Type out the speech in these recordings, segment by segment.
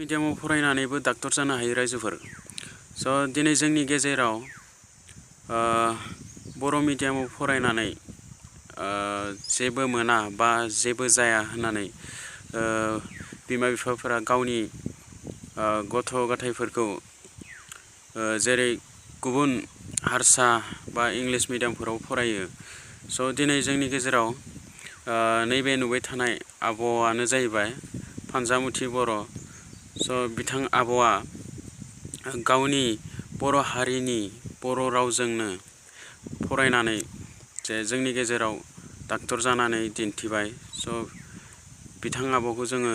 मिडियामाव फरायनानैबो डाक्टर जानो हायो रायजोफोर। स' दिनै जोंनि गेजेराव बर' मिडियामाव फरायनानै जेबो मोना बा जेबो जाया होननानै बिमा बिफाफोरा गावनि गथ' गथायफोरखौ जेरै गुबुन हारसा बा इंलिश मिडियामफोराव फरायो। स' दिनै जोंनि गेजेराव नैबे नुबाय थानाय आब'आनो जाहैबाय फानजामुथि बर'। स' बिथां आब'आ गावनि बर' हारिनि बर' रावजोंनो फरायनानै जे जोंनि गेजेराव डाक्टर जानानै दिन्थिबाय। स' बिथां आब'खौ जोङो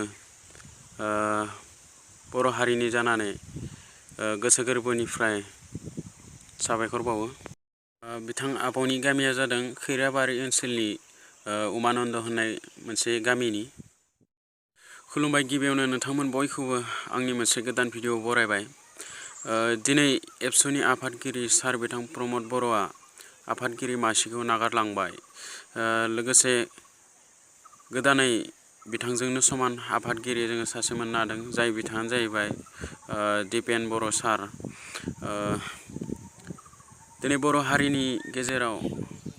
बर' हारिनि जानानै गोसो गोरबोनिफ्राय साबायखर बावो। बिथां आब'नि गामिया जादों खैराबारि ओनसोलनि उमानन्द होननाय मोनसे गामिनि। खुलुमबाय, गिबियावनो नोंथांमोन बयखौबो आंनि मोनसे गोदान भिडिअ बरायबाय। दिनै एबसुनि आफादगिरि सार बिथां प्रमद बर'आ आफादगिरि मासिखौ नागारलांबाय। लोगोसे गोदानै बिथांजोंनो समान आफादगिरि जोङो सासे मोननो हादों, जाय बिथाङानो जाहैबाय दिपेन बर' सार। दिनै बर' हारिनि गेजेराव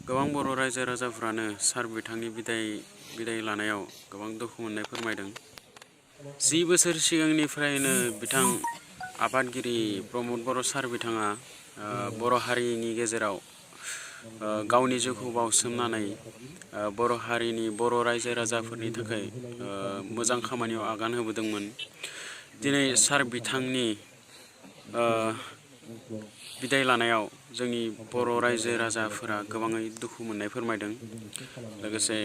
गोबां बर' रायजो राजाफ्रानो सार बिथांनि बिदाय लानायाव गोबां दुखु मोननाय फोरमायदों। 10 बोसोर सिगांनिफ्रायनो बिथां आफादगिरि प्रमद बर' सार बिथाङा बर' हारिनि गेजेराव गावनि जिउखौ बावसोमनानै बर' हारिनि बर' रायजो राजाफोरनि थाखाय मोजां खामानियाव आगान होबोदोंमोन। दिनै सार बिथांनि बिदाय लानायाव जोंनि बर' रायजो राजाफोरा गोबाङै दुखु मोननाय फोरमायदों। लोगोसे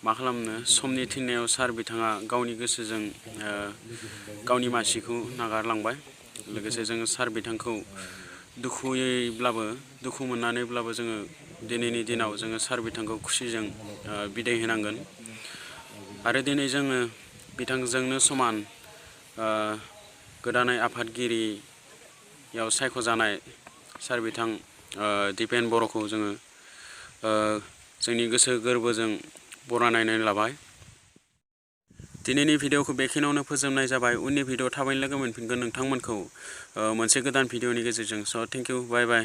मा खालामनो, समनि थिननायाव सार बिथाङा गावनि गोसोजों गावनि मासिखौ नागारलांबाय। लोगोसे जोङो सार बिथांखौ दुखु मोननानैब्लाबो जोङो दिनैनि दिनाव जोङो सार बिथांखौ खुसिजों बिदाय होनांगोन। आरो दिनै जोङो बिथांजोंनो समान गोदानै आफादगिरियाव सायख'जानाय सार बिथां दिपेन बर'खौ जोङो जोंनि गोसो गोरबोजों बरायनानै लाबाय। दिनैनि भिडिअखौ बेखिनियावनो फोजोबनाय जाबाय। उननि भिडिअ थाबैनो लोगो मोनफिनगोन नोंथांमोनखौ मोनसे गोदान भिडिअनि गेजेरजों। स' थेंक इउ, बाय बाय।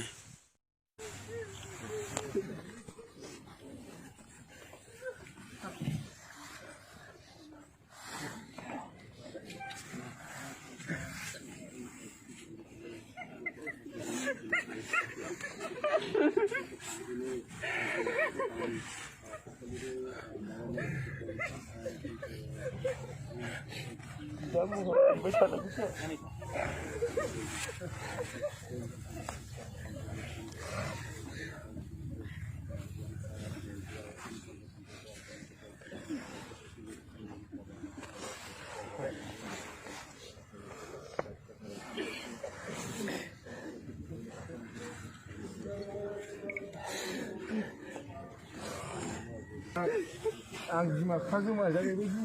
आं बिमा बिफा गोमाजानायखौ